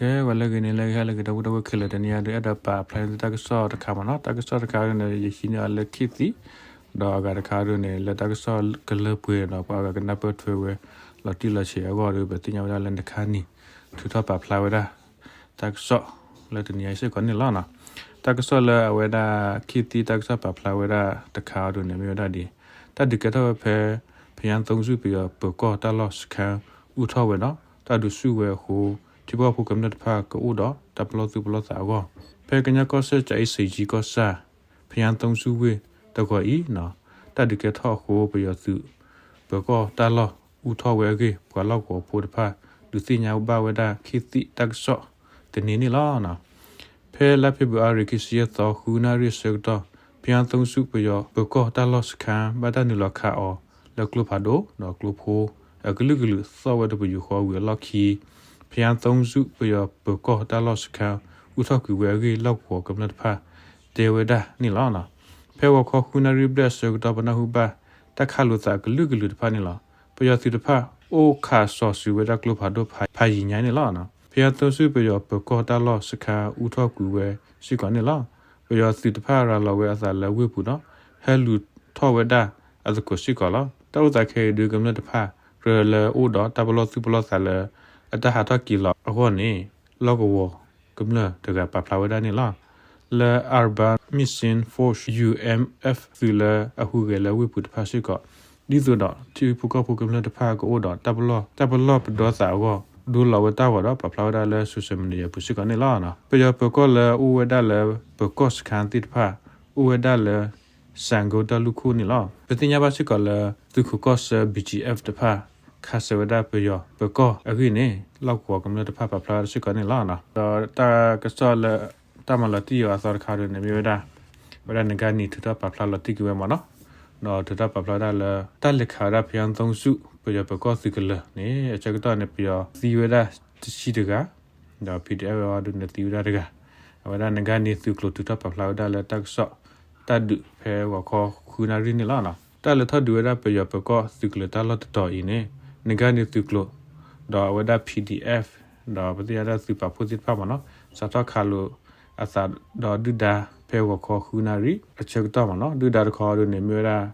ကဲ ပှၤလၢအဂ့ၤန့ၣ် လၢအဂ့ၤ ဟါလၢအဂ့ၤ ဒီပုၢ်ဝဲၢ်ခဲလၢာ် တနံၤအံၤဒုး အဲၣ်ဒိးပာ်ဖျါန့ၢ်သုတၢ်ကစီၣ်တခါမ့ၢ်နီၤ. တၢ်ကစီၣ်တခါန့ၣ် ယဟံးန့ၢ်အီၤလၢ ခေတ်သစ် ဒီးအဂၤတခါဒုးန့ၣ် လၢတၢ်ကစီၣ်ကလၢပှဲၤဒီး ပှၤအဂၤကနၢ်ပၢၢ်ထွဲဝဲ လီၤတံၢ်လီၤဆဲးအဂီၢ်ဒီး ပသ့ၣ်ညါဝဲဒၣ်လၢ နကါနံၤ ထုးထီၣ်ပာ်ဖျါဝဲဒၣ် တၢ်ကစီၣ်လၢတနံၤအံၤစ့ၢ်ကီးန့ၣ်လီၤ. တၢ်ကစီၣ်လၢအဝဲဒၣ် ခေတ်သစ် တၢ်ကစီၣ်ပာ်ဖျါဝဲဒၣ်တခါအံၤဒုးန့ၣ် မ့ၢ်ဝဲဒၣ်ဒ် တၢ်ဒုးကဲထီၣ်ဝဲဖဲ ဘုရားသုံးဆူ ပယီၤပၢၤကီၢ်တၢ်လီၢ်စခန်း အိၣ်ထီၣ်ဝဲဒီး တၢ်ဒုးဆူၣ်ဝဲအဃိ ထံဖိကီၢ်ဖိကမျၢၢ်တဖၣ်ကအိၣ်ဒီး တၢ်ပလီၢ်သူၣ်ပလီၢ်သးအဂီၢ် ဖဲကညီကီၢ်စဲၣ် ကၠၤအ့စံၤကီၢ်ဆၣ် ဘုရားသုံးဆူဝ့ၢ်တဂီၤအံၤ တၢ်ဒုးကဲထီၣ်အဃိ ပယီၤသုး ပၢၤကီၢ်တၢ်လီၢ် အိၣ်ထီၣ်ဝဲအဂ့ၢ် ပှၤလီၢ်ကဝီၤဖိတဖၣ် ဒုးသ့ၣ်ညါဘၣ်ဝဲဒၣ် ခေတ်သစ် တၢ်ကစီၣ်တနံၤန့ၣ်လီၤ. ဖဲလါဖ့ၤဘြူၤအါရံၤ ခံဆံယဲၢ်သီ ဃုနၣ်ရံၣ်အဆၢကတီၢ် ဘုရားသုံးဆူ ပယီၤပၢၤကီၢ်တၢ်လီၢ်စခန်း ဘၣ်တၢ်နုာ်လီၤခးအီၤလၢကျိဖးဒိၣ် ဒီးကျိဖိအကလုာ်ကလုာ် သီၣ်ဝဲတပယူာ်ဃီဝံၤအလီၢ်ခံ ဘုရားသုံးဆူ ပယီၤပၢၤကီၢ်တၢ်လီၢ်စခန်း အိၣ်ထီၣ်ကွံာ်ဝဲအဂ့ၢ် လီၢ်ကဝီၤကမျၢၢ်တဖၣ် တဲဝဲဒၣ်န့ၣ်လီၤ. ဖဲဂီၤခီဃုနၣ်ရံၣ်ဘျဲၣ်အဆၢကတီၢ် ပနၢ်ဟူဘၣ် တၢ်ခးလိာ်သးအကလုာ်ကလုာ်တဖၣ်န့ၣ်လီၤ. ပယီၤသုးတဖၣ် အိၣ်ခးစီၤစုၤဝဲဒၣ်ကျိဖးဒိၣ်ဖးယံာ်ညါန့ၣ်လီၤ. ဘုရားသုံးဆူ ပယီၤပၢၤကီၢ်တၢ်လီၢ်စခန်း အိၣ်ထီၣ်ကွံာ်ဝဲစ့ၢ်ကီးန့ၣ်လီၤ. ပယီၤသုးတဖၣ်ရၤလီၤဝဲအသးလၢဝ့ၢ်ပူၤဒီး ဟဲလူၤထီၣ်ဝဲဒၣ်အသကိးစ့ၢ်ကီးလီၤ. တၢ်အိၣ်သးခဲအံၤဒုး ကမျၢၢ်တဖၣ် ကြၢးလၢအအိၣ်ဒီးတၢ်ပလီၢ်သူၣ်ပလီၢ်သးလၢ အတၢ်ဟးထီၣ်က့ၤလီၤအဂီၢ်န့ၣ် လီၢ်ကဝီၤကမျၢၢ်တဂၤပာ်ဖျါဝဲဒၣ်န့ၣ်လီၤ. လၢ Urban Missing Force U M F သုးလၢအဟူးဂဲၤလၢဝ့ၢ်ပူၤတဖၣ်စ့ၢ်ကီး ဒ်သိးဒီးထံဖိကီၢ်ဖိကမျၢၢ်တဖၣ်ကအိၣ်ဒီးတၢ်ပလီၢ် တၢ်ပလီၢ်ပဒီသးအဂီၢ် ဒိလီၤဝဲတၢ်ဂီၤဒီး ပာ်ဖျါဝဲဒၣ်လၢ social media ပူၤစ့ၢ်ကီးန့ၣ်လီၤ. ပယီၤပၢၤကီၢ်လၢအအိၣ်ဝဲဒၣ်လၢ ပၢၤကီၢ်စခန်းသ့ၣ်တဖၣ် အိၣ်ဝဲဒၣ်လၢ စၣ်ကိတၢ်လူၢ်ခိၣ်န့ၣ်လီၤ. ပသ့ၣ်ညါဘၣ်စ့ၢ်ကီးလၢ သုးခိးကီၢ်ဆၢ B G F တဖၣ် ခးစၢၤဝဲဒၣ်ပယီၤပၢၤကီၢ်အဂ့ၢ်န့ၣ် လီၢ်ကဝီၤကမျၢၢ်တဖၣ်ပာ်ဖျါဝဲဒၣ်စ့ၢ်ကီးန့ၣ်လီၤ. ဒီးတၢ်ကစီၣ်လၢ တၢ်မၤလီၤတံၢ်အီၤအသီတခါဒုးန့ၣ် မ့ၢ်ဝဲဒၣ် ဝဲဒၣ်နကါနံၤထုးထီၣ်ပာ်ဖျါလီၤတံၢ်က့ၤဝဲမ့ၢ်နီၤ, ဒီးထုးထီၣ်ပာ်ဖျါဝဲဒၣ်လၢ တၢ်လဲၤခးဝဲဒၣ် ဘုရားသုံးဆူ ပယီၤပၢၤကီၢ်သုးကလၢၤန့ၣ် အဆၢကတီၢ်န့ၣ် ပယီၤသံဝဲဒၣ်တဆံတဂၤ ဒီး P D F အံၤဒုးန့ၣ်သံဝဲဒၣ်တဂၤ, အဝဲဒၣ်နကါနံၤသုးကျိၤထုးထီၣ်ပာ်ဖျါဝဲဒၣ်လၢတၢ်ကစီၣ် တၢ်ဒုးဖဲဂီၤခီဃုနၣ်ရံၣ်န့ၣ်လီၤ. တၢ်လဲၤထီၣ်ဒုးဝဲဒၣ်ပယီၤပၢၤကီၢ်သုးကလၢၤတၢ်လီၢ်တတီၤအံၤန့ၣ် နကါနံၤသုးကျိၤ ဒီးအဝဲဒၣ် P D F ဒီးပသ့ၣ်ညါဒၣ်သုးပာ်ဖှိၣ်သ့ၣ်တဖၣ်မ့ၢ်နီၤ စးထီၣ်ခးလိာ်အသးဒီးဒုၣ်ဒါဖဲဂီၤခီဃုနၣ်ရံၣ်အဆၢကတီၢ်မ့ၢ်နီၤ, ဒုၣ်ဒါတခီဒုးန့ၣ်မ့ၢ်ဝဲဒၣ်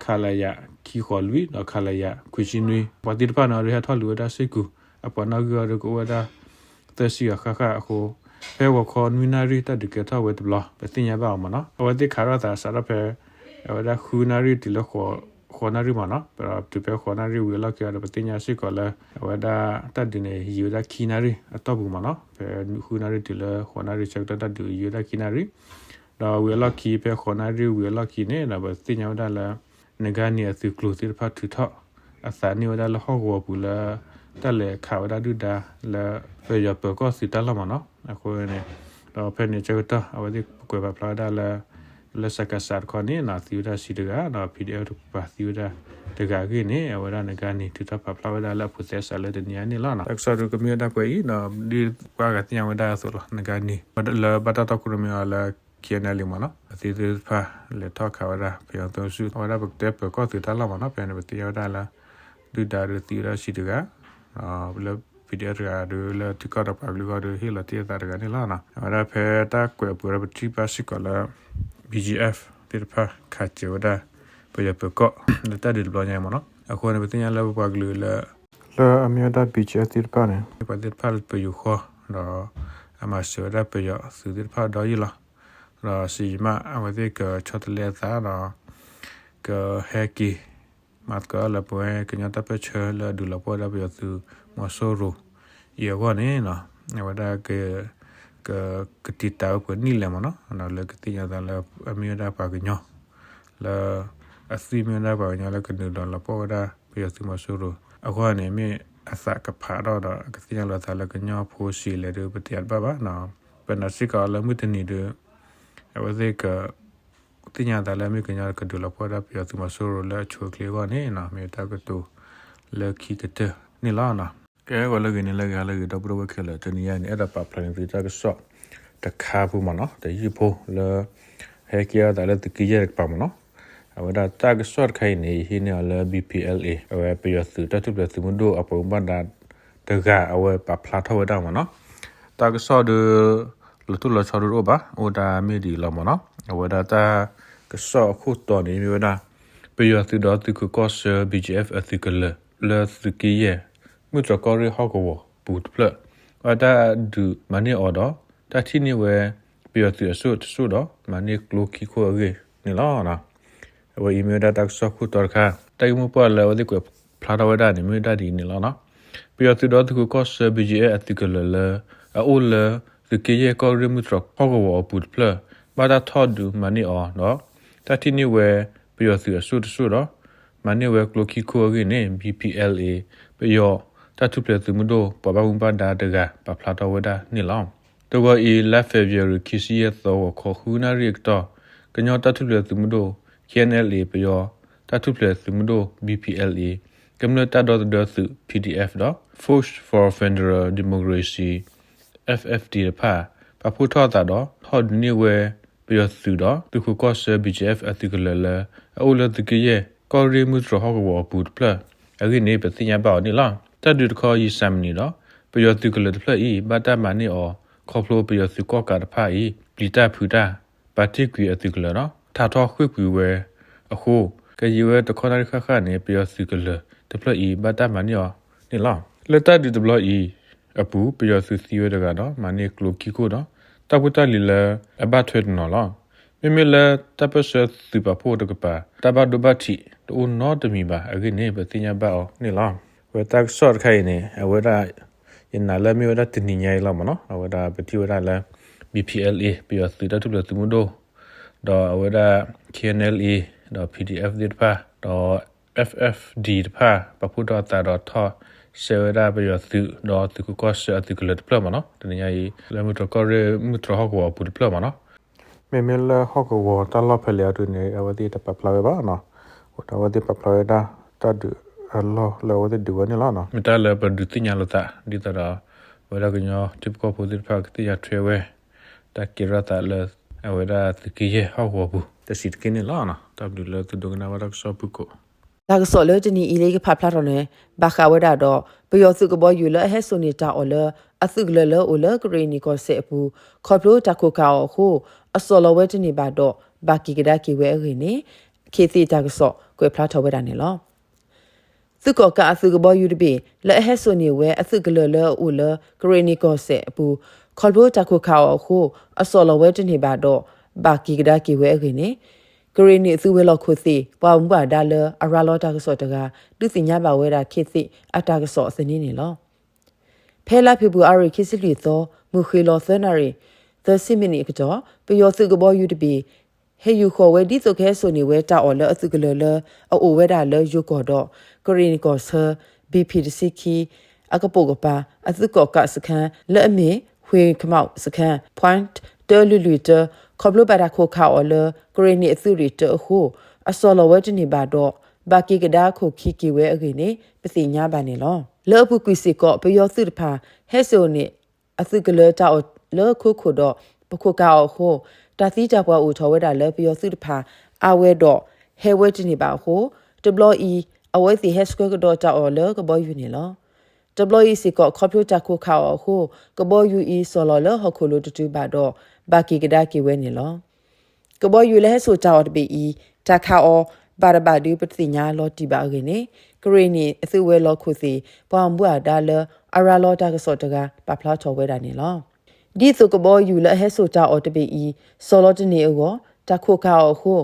ခလရ ခံဃိးလွံၢ် ဒီး ခလရ ခွံဆံနွံ ပှၤသ့ၣ်တဖၣ်န့ၣ်ဒုးဟဲထီၣ်လူၤဝဲဒၣ်စ့ၢ်ကီး အပှၤနီၣ်ဂံၢ်အံၤဒုးကအိၣ်ဝဲဒၣ် သၢဆံဂၤဃၣ်ဃၣ်အဃိ ဖဲဂီၤခီနွံနၣ်ရံၣ်တၢ်ဒုးကဲထီၣ်ဝဲတဘျီ ပသ့ၣ်ညါဘၣ်အီၤမ့ၢ်နီၤ, အဝဲသ့ၣ်ခးထီၣ်သးစးထီၣ်ဖဲ အဝဲဒၣ်ဃုနၣ်ရံၣ်တုၤလၢ ဃိးနၣ်ရံၣ်မ့ၢ်နီၤ, ဒီးတုၤဖဲဃိးနၣ်ရံၣ်ဝံၤအလီၢ်ခံအံၤဒီး ပသ့ၣ်ညါစ့ၢ်ကီးလၢ အဝဲဒၣ်တၢ်ဒုးန့ၣ် ယံာ်ဝဲဒၣ်ခံနၣ်ရံၣ်အတီၢ်ပူၤမ့ၢ်နီၤ, ဖဲဃုနၣ်ရံၣ်တုၤလၢဃိးနၣ်ရံၣ်ဆၢကတီၢ်တၢ်ဒုးယံာ်ဝဲဒၣ်ခံနၣ်ရံၣ် ဒီးဝံၤအလီၢ်ခံ ဖဲဃိးနၣ်ရံၣ်ဝံၤအလီၢ်ခံန့ၣ်ဒီး ပသ့ၣ်ညါဝဲဒၣ်လၢ နကါနံၤအသုးကျိၤသ့ၣ်တဖၣ်ထုးထီၣ်အသးန့ၢ်ဝဲဒၣ်လၢဟီၣ်ကဝီၤပူၤလၢ တၢ်လဲၤခးဝဲဒၣ်ဒုၣ်ဒါလၢ ပယီၤပၢၤကီၢ်သုးတၢ်လီၢ်မ့ၢ်နီၤ, အဃိန့ၣ် ဒီးဖဲန့ၣ်အဆၢကတီၢ် အဝဲသ့ၣ်ကွဲးပာ်ဖျါဝဲဒၣ်လၢ လၢစကစ တခီန့ၣ် သံဝဲဒၣ်တဆံတဂၤ ဒီး P D F တပၤသံဝဲဒၣ်တဂၤအဂ့ၢ်န့ၣ် အဝဲဒၣ်နကါနံၤထုးထီၣ်ပာ်ဖျါဝဲဒၣ်လၢအဖုသဲစးလၢတနံၤအံၤန့ၣ်လီၤ. တၢ်ကစီၣ်ဒုးကမ့ၢ်ဝဲဒၣ်ပှဲၤအံၤ ဒီးဒ်ပှၤဂၤသ့ၣ်ညါဝဲဒၣ်အသိးလီၤ, နကါနံၤ လၢဘၣ်တၢ်တီခိၣ်ရိၣ်မဲအီၤလၢ K N L A မ့ၢ်နီၤ, အသုးသ့ၣ်တဖၣ်လဲၤထီၣ်ခးဝဲဒၣ် ဘုရားသုံးဆူ အဝဲဒၣ်ပကတဲပၢၤကီၢ်သုးတၢ်လီၢ်မ့ၢ်နီၤ, ဖဲန့ၣ်ပသ့ၣ်ညါဝဲဒၣ်လၢ ဒုၣ်ဒါဒုးသံဝဲဒၣ်တဆံတဂၤ, လၢ P D F တဂၤဒုးလၢထံကီၢ်ဒီးပှၤကလုာ်အဂီၢ်ဒုးဟ့ၣ်လီၤတ့ၢ်အသးတဂၤန့ၣ်လီၤ. အဝဲဒၣ်ဖဲတၢ်ကွဲးအပူၤဒီးပထံၣ်ဘၣ်စ့ၢ်ကီးလၢ B G F သ့ၣ်တဖၣ်ခးစၢၤဝဲဒၣ် ပယီၤပၢၤကီၢ် လၢတၢ်ဒုးတဘျီညါအံၤမ့ၢ်နီၤ, အဃိန့ၣ် ပသ့ၣ်ညါလၢပပှၤကလုာ်လၢ လၢအမ့ၢ်ဝဲဒၣ် B G F သ့ၣ်တဖၣ်န့ၣ် ပှၤသ့ၣ်တဖၣ်လၢပယူာ်ဃီ ဒီး အမၤစၢၤဝဲဒၣ်ပယီၤသုးသ့ၣ်တဖၣ်ဒီးယံာ်လီၤ. ဒီးစံးယံာ်မး အဝဲသ့ၣ်ကဆီတလဲအသးဒီး ကဟဲက့ၤ မၤသကိးလၢပဝဲကညီတၢ်ပၢၢ်ဆၢလၢအဒုးလီၤပှီၢ်ဝဲဒၣ်ပယီၤသုးမီၤစိရိၤအံၤအဂီၢ်န့ၣ် အဝဲဒၣ် ကတံာ်တာ်ဝဲပှဲၤနံၣ်လဲၣ်မ့ၢ်နီၤ, လၢကသ့ၣ်ညါသးလၢ အမ့ၢ်ဝဲဒၣ်ပှၤကညီ လၢ အသွံၣ်မ့ၢ်ဝဲဒၣ်ပှၤကညီလၢကဒုးလီၤပှီၢ်ဝဲဒၣ်ပယီၤသုးမီၤစိရိၤအဂီၢ်န့ၣ် မ့ၢ်အသးကဖးထီၣ်ဒီး ကသ့ၣ်ညါလီၤသးလၢကညီဖိဆံးလဲၣ်ဒုး ပတဲတဘၣ်ဘၣ်. ပနာ်စ့ၢ်ကီးလၢမုၢ်တနံၤဒုး အဝဲသ့ၣ်က သ့ၣ်ညါသးလၢမ့ၢ်ကညီကဒုးလီၤပှီၢ်ဝဲဒၣ်ပယီၤသုးမီၤစိရိၤလၢအဆိအချ့အဂီၢ်န့ၣ် မ့ၢ်တၢ်ကတိၤလၢခံကတၢၢ်န့ၣ်လီၤ. ကဲ ဂီၤလၢအဂ့ၤန့ၣ် လၢအဂ့ၤ ဟါလၢအဂ့ၤ ဒီပုၢ်ဝဲၢ်ခဲလၢာ် တနံၤအံၤန့ၣ် အဲၣ်ဒိးပာ်ဖျါန့ၢ်သုတၢ်ကစီၣ်တခါဖိမ့ၢ်နီၤ, တယုၢ်ဖိလၢ ဟဲကဲထီၣ်သးလၢသုးက့ယဲၢ်တကပၤမ့ၢ်နီၤ. အဝဲဒၣ်တၢ်ကစီၣ်တခါအံၤန့ၣ် ယဟံးန့ၢ်အီၤလၢ B P L A အဝဲပယီၤသုးတၢ်ထူၣ်ဖျဲးသုးမုၢ်ဒိၣ်အပှၤဘၣ်ဒါတဂၤ အဝဲပာ်ဖျါထီၣ်ဝဲဒၣ်မ့ၢ်နီၤ. တၢ်ကစီၣ်ဒီး လီၤတိၢ်လီၤဆီဒိၣ်တအိၣ်ဘၣ်, အိၣ်ဒၣ်မ့ၢ်ဒ်အံၤလီၤမ့ၢ်နီၤ. အဝဲဒၣ်တၢ်ကစီၣ်အခိၣ်တီန့ၣ် မ့ၢ်ဝဲဒၣ် ပယီၤသုးဒီးသုးခိးကီၢ်ဆၢ B G F အသုးကလၢၤ လၢသုးက့ယဲၢ် မုၢ်တြီၤကီၢ်ရ့ၣ်ဟီၣ်ကဝီၤပူၤတဖျၢၣ် ဘၣ်တၢ်ဒုးမၤန့ၢ်အီၤဒီး တၢ်ထံၣ်န့ၢ်ဝဲ ပယီၤသုးအစိၣ်တစိၣ်ဒီး မၤန့ၢ်ကျိခံခိၣ်အဂ့ၢ်န့ၣ်လီၤ. အဝဲအံၤမ့ၢ်ဝဲဒၣ်တၢ်ကစီၣ်ခိၣ်တီတခါ, တၢ်ဂ့ၢ်မိၢ်ပှၢ်လၢအဝဲသ့ၣ်ကွဲးဖျါထီၣ်ဝဲဒၣ်န့ၣ် မ့ၢ်ဝဲဒၣ်ဒ်အံၤန့ၣ်လီၤ. ပယီၤသုးဒီးသုးခိးကီၢ်ဆၢ B G F အသုးကလၢၤလၢ အအိၣ်လၢသုးက့ယဲၢ်ကီၢ်ရ့ၣ်မုၢ်တြီၤဟီၣ်ကဝီၤအပူၤတဖျၢၣ် ဘၣ်တၢ်ထီၣ်ဒုးမၤန့ၢ်အီၤဒီး တၢ်ထံၣ်န့ၢ်ဝဲ ပယီၤသုးအစိၣ်တစိၣ်ဒီး မၤန့ၢ်ဝဲကျိခံခိၣ်အဂ့ၢ်န့ၣ် B P L A ပယီၤတၢ်ထူၣ်ဖျဲးသုးမုၢ်ဒိၣ် ပှၤဘၣ်မူဘၣ်ဒါတဂၤ ပာ်ဖျါထီၣ်ဝဲဒၣ်န့ၣ်လီၤ. တဂီၤအံၤ လါ February ခံဆံယဲၢ်သီ ဂီၤခီ ဃုနၣ်ရံၣ်အကတီၢ် ကညီတၢ်ထူၣ်ဖျဲးသုးမုၢ်ဒိၣ် K N L A ပယီၤတၢ်ထူၣ်ဖျဲးသုးမုၢ်ဒိၣ် B P L A ကမျၢၢ်တၢ်ဒီသဒၢသုး P D F ဒီး Force for Federal Democracy F F D တဖၣ် ပာ်ဖှိၣ်ထီၣ်အသးဒီး ထီၣ်ဒုးန့ၢ်ဝဲ ပယီၤသုးဒီးသုးခိးကီၢ်ဆၢ B G F အသုးကလၢၤလၢ အအိၣ်လၢသုးက့ယဲၢ် ကီၢ်ရ့ၣ်မုၢ်တြီၤဟီၣ်ကဝီၤအပူၤတဖျၢၣ်အဂ့ၢ်န့ၣ် ပသ့ၣ်ညါဘၣ်အီၤန့ၣ်လီၤ. တၢ်ဒုးတခီယံာ်စှၤမံးနံးဒီး ပယီၤသုးကလၢၤတဖျၢၣ်အံၤ ဘၣ်တၢ်မၤန့ၢ်အီၤ ခီဖျိပယီၤသုးကီၣ်ကးတဖၣ်အံၤ ပျံၤတၢ်ဖုးတၢ် ပာ်တ့ၢ်ကွံာ်အသုးကလၢၤဒီး ထးထီၣ်ဃ့ၢ်ကွံာ်ဝဲအဃိ ကယံာ်ဝဲတခီနၣ်ရံၣ်ဃၣ်ဃၣ်န့ၣ် ပယီၤသုးကလၢၤတဖျၢၣ်အံၤ ဘၣ်တၢ်မၤန့ၢ်အီၤန့ၣ်လီၤ. လၢတၢ်ဒုးတဘျီအံၤအပူၤ ပယီၤသုးသံဝဲတဂၤဒီး မၤန့ၢ်ကျိခံခိၣ်ဒီး တၢ်ဖိတၢ်လံၤလၢအဘၣ်ထွဲတနီၤလီၤ. မ့မ့ၢ်လၢတၢ်ပၢၢ်ဆၢသုးပာ်ဖှိၣ်တကပၤ တၢ်ဘၣ်ဒိဘၣ်ထံးတအိၣ်နီတမံၤဘၣ်အဂ့ၢ်န့ၣ် ပသ့ၣ်ညါဘၣ်အီၤန့ၣ်လီၤ. ဝဲတၢ်ကစီၣ်တခါအံၤန့ၣ် အဝဲဒၣ် ယနာ်လၢမ့ၢ်ဝဲဒၣ်တနံၤညါအံၤလီၤမ့ၢ်နီၤ. အဝဲဒၣ်ပထံၣ်ဝဲဒၣ်လၢ B P L A ပယီၤသုးတၢ်ထူၣ်ဖျဲးသုးမုၢ်ဒိၣ် ဒီးအဝဲဒၣ် K N L A ဒီး P D F သ့ၣ်တဖၣ် ဒီး F F D တဖၣ် ပာ်ဖှိၣ်ထီၣ်အသးဒီးထီၣ်စဲဝဲဒၣ်ပယီၤသုး ဒီးသုးခိးကီၢ်ဆၢအသုးကလၢၤတဖျၢၣ်မ့ၢ်နီၤ. တနံၤညါအံၤ လၢမုၢ်တြီၤကီၢ်ရ့ၣ် မုၢ်တြီၤဟီၣ်ကဝီၤအပူၤတဖျၢၣ်မ့ၢ်နီၤ. မ့မ့ၢ်လၢဟီၣ်ကဝီၤတၢ်လီၢ်ဖဲလဲၣ်အဒိန့ၣ် အဝဲသ့ၣ်တပာ်ဖျါဝဲဘၣ်နီၤ. အဝဲသ့ၣ်ပာ်ဖျါဝဲဒၣ် တၢ်ဒုးအလီၢ်လၢအဝဲသ့ၣ်ဒုးဝဲန့ၣ်လီၤ. မ့ၢ်တၢ်လၢပဒုးသ့ၣ်ညါလိာ်သး ဒ်သိးဒီး အဝဲဒၣ်ကညီထံဖိကီၢ်ဖိသ့ၣ်တဖၣ်ကသ့ၣ်ညါထွဲဝဲ တၢ်ကဲထီၣ်သးလၢ အဝဲဒၣ်သုးက့ယဲၢ်ဟီၣ်ကဝီၤပူၤ တဆံးတက့ၢ်န့ၣ်လီၤ. တၢ်ဘျုးလၢသုဒိကနၣ်ဘၣ်တၢ်ကစီၣ်ဖုၣ်ကိာ် တၢ်ကစီၣ်လၢတနံၤအံၤလၢယကဖးဖျါထီၣ်န့ၣ် ဘၣ်ဃးဝဲဒၣ်ဒီး ပယီၤသုးကဘီယူၤလၢအဟဲစိာ်န့ၢ်တၢ်အီၣ်လၢ အသုးကလၢၤလၢအအိၣ်လၢကရ့ၣ်နံၣ်ကီၢ်စဲၣ်အပူၤ ခီဖျိတၢ်ခိၣ်ခးအီၤအဃိ အစီၣ်လီၤဝဲတန့ၢ်ဘၣ်ဒီး ဘၣ်က့ၤကဒါက့ၤဝဲအဂ့ၢ်န့ၣ် ခ့သ့ၣ်တၢ်ကစီၣ်ကွဲးဖျါထီၣ်ဝဲဒၣ်န့ၣ်လီၤ. သုးကီၣ်ကးအသုးကဘီယူၤတဘ့ၣ် လၢအဟဲစိာ်န့ၢ်ဝဲအသုးကလၢၤလၢအအိၣ်လၢကရ့ၣ်နံၣ်ကီၢ်စဲၣ်အပူၤ ခီဖျိတၢ်ခိၣ်ခးအီၤအဃိ အစီၣ်လီၤဝဲတန့ၢ်ဘၣ်ဒီး ဘၣ်က့ၤကဒါက့ၤဝဲအဂ့ၢ်န့ၣ် ကရ့ၣ်နံၣ်အသုးဝဲၤလီၢ်ခိၣ်သ့ၣ် ပှၤဘၣ်မူဘၣ်ဒါလၢအရၤလီၤတၢ်ကစီၣ်တဂၤ ဒုးသ့ၣ်ညါဘၣ်ဝဲဒၣ်ခ့သ့ၣ်အတၢ်ကစီၣ်အသန့န့ၣ်လီၤ. ဖဲလါဖ့ၤဘြူၤအါရံၤ ခံဆံလွံၢ်သီ မုၢ်ဃ့ၢ်လီၤသၢနၣ်ရံၣ် သၢဆံမံးနံးအကတီၢ် ပယီၤသုးကဘီယူၤတဘ့ၣ် ဟဲယူၤဃီၤဝဲဒ်သိးကဟဲစိာ်န့ၢ်ဝဲတၢ်အီၣ်လၢအသုးကလၢၤလၢအအိၣ်ဝဲဒၣ်လၢယိၤကီၢ်ဒီး ကရ့ၣ်နံၣ်ကီၢ်ဆၢ ဘံၣ်ဖံၣ်တဆံခံ အကပိာ်ကပၤ အသုးကီၣ်ကးစခန်း လၢအမ့ၢ် ဟွ့ၣ်ခမီၣ်စခန်း point တၢလွံၢ်လွံၢ်တၢ ခီဖျိဘၣ်တၢ်ခိၣ်ခးအီၤလၢ ကရ့ၣ်နံၣ်အသုးရ့ၣ်တၢအဃိ အစီၣ်လီၤဝဲတန့ၢ်ဘၣ်ဒီး ဘၣ်က့ၤကဒါခိၣ်ခံက့ၤဝဲအဂ့ၢ်န့ၣ် ပသ့ၣ်ညါဘၣ်န့ၣ်လီၤ. လၢအပူၤကွံာ်စ့ၢ်ကီး ပယီၤသုးတဖၣ် ဟဲစိာ်န့ၢ် အသုးကလၢၤတၢ်အီၣ်လၢခိခိၣ်ဒီး ပခိၣ်ကးအီၤအဃိ တၢ်သံတၢ်ပှၢ်အိၣ်ထီၣ်ဝဲဒၣ်လၢပယီၤသုးတဖၣ် အါဝဲဒီးဟဲဝဲတန့ၢ်ဘၣ်အဃိ တဘျီအံၤ အဝဲသ့ၣ်ဟဲဆှၢကဒီးတၢ်အီၣ်လၢကဘီယူၤန့ၣ်လီၤ. တဘျီအံၤစ့ၢ်ကီး ခီဖျိတၢ်ခိၣ်ခးအီၤအဃိ ကဘီယူၤအံၤစီၣ်လီၤလၢဟီၣ်ခိၣ်လိၤတတုၤဘၣ်ဒီး ဘၣ်က့ၤကဒါက့ၤဝဲန့ၣ်လီၤ. ကဘီယူၤလၢဟဲစိာ်တၢ်အီၣ်တဘ့ၣ်အံၤ တၢ်ခးအီၤဘၣ်တဘၣ်ဒုးပတသ့ၣ်ညါလီၤတံၢ်ဘၣ်အဂ့ၢ်န့ၣ် ကရ့ၣ်နံၣ်အသုးဝဲၤလီၢ်ခိၣ်သ့ၣ် ပှၤဘၣ်မူဘၣ်ဒါလၢအရၤလီၤတၢ်ကစီၣ်တဂၤ ပာ်ဖျါထီၣ်ဝဲဒၣ်န့ၣ်လီၤ. ဒ်သိးကဘီယူၤလၢအဟဲစိာ်တၢ်အီၣ်တဘ့ၣ်အံၤ စီၣ်လီၤတန့ၢ်အဂီၢ် တၢ်ခိၣ်ခးအီၤအဃိ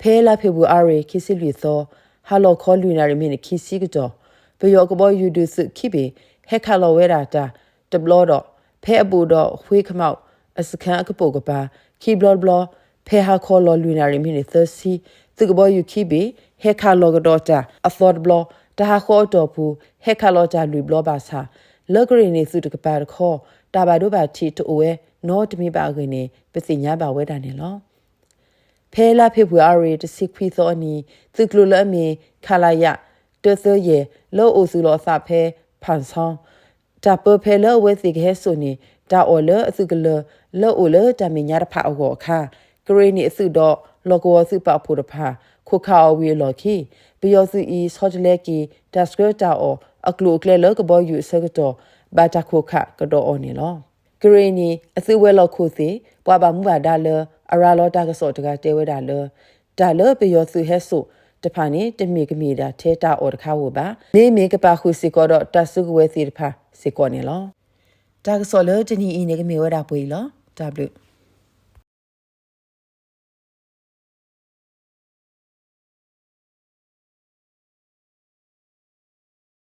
ဖဲလါဖ့ၤဘြူၤအါရံၤ ခံဆံလွံၢ်သီ ဟါလီၤခီလွံၢ်နၣ်ရံၣ်မံးနံးခံဆံကတီၢ် ပယီၤကဘီယူၤဒုးသုးခံဘ့ၣ် ဟဲခးလီၤဝဲဒၣ်တၢ်တဘျီဒီး ဖဲအဘူးဒီး ဟွ့ၣ်ခမီၣ်အစခန်းအကပိာ်ကပၤ ခံဘျီတဘျီ ဖဲဟါခီလီၤလွံၢ်နၣ်ရံၣ်မံးနံးသၢဆံ သုးကဘီယူၤခံဘ့ၣ် ဟဲခးလီၤကဒီးတၢ်အသီတဘျီ တဟါဃီအတီၢ်ပူၤ ဟဲခးလီၤတၢ်လွံၢ်ဘျီဘၣ်ဆၣ် လၢကရ့ၣ်နံၣ်သုးတကပၤတခီ တၢ်ဘၣ်ဒိဘၣ်ထံးတအိၣ်ဝဲနီတမံၤဘၣ်အဂ့ၢ်န့ၣ် ပသ့ၣ်ညါဘၣ်ဝဲဒၣ်န့ၣ်လီၤ. ဖဲလါဖ့ၤဘြူၤအါရံၤ တဆံခွံသီအနံၤ သုးကျိၤလၢအမ့ၢ် ခလရ တၢသၢယဲၢ် လၢအအိၣ်သူၣ်လီၤအသးဖဲ ဖၣ်ဆီ တၢ်ပၢဖဲလၢအဝဲသ့ၣ်ကဟဲစိာ်န့ၢ် တၢ်အီၣ်လၢအသုးကလၢၤ လၢအအိၣ်လၢတၢ်မဲာ်ညါတဖၣ်အဂီၢ်အခါ ကရ့ၣ်နံၣ်အသုးဒီး လီၢ်ကဝီၤသုးပာ်ဖှိၣ်တဖၣ် ခိၣ်ခးအီၤဝံၤအလီၢ်ခံ ပယီၤသုးအံၤ ဆီတလဲက့ၤ တၢ်ဆှၢတၢ်အီၣ် အကျိၤအကျဲလၢကဘီယူၤအဆၢကတီၢ် ဘၣ်တၢ်ခိၣ်ခးကဒီးအီၤန့ၣ်လီၤ. ကရ့ၣ်နံၣ် အသုးဝဲၤလီၢ်ခိၣ်သ့ၣ် ပှၤဘၣ်မူဘၣ်ဒါလၢအရၤလီၤတၢ်ကစီၣ်တဂၤတဲဝဲဒၣ်လၢ တၢ်လၢပယီၤသုးဟဲစိာ်တဖၣ်န့ၣ် တမ့ၢ်ကမ့ၢ်ဒၣ်ထဲတၢ်အီၣ်တခါဧိၤဘၣ်. မ့မ့ၢ်ကပာ်ဃုာ်စ့ၢ်ကီးဒီးတၢ်စုကဝဲၤသ့ၣ်တဖၣ်စ့ၢ်ကီးန့ၣ်လီၤ. တၢ်ကစီၣ်လၢတနံၤအံၤန့ၣ် ကမ့ၢ်ဝဲဒၣ်ပှဲၤအံၤလီၤ. တၢ်ဘျုး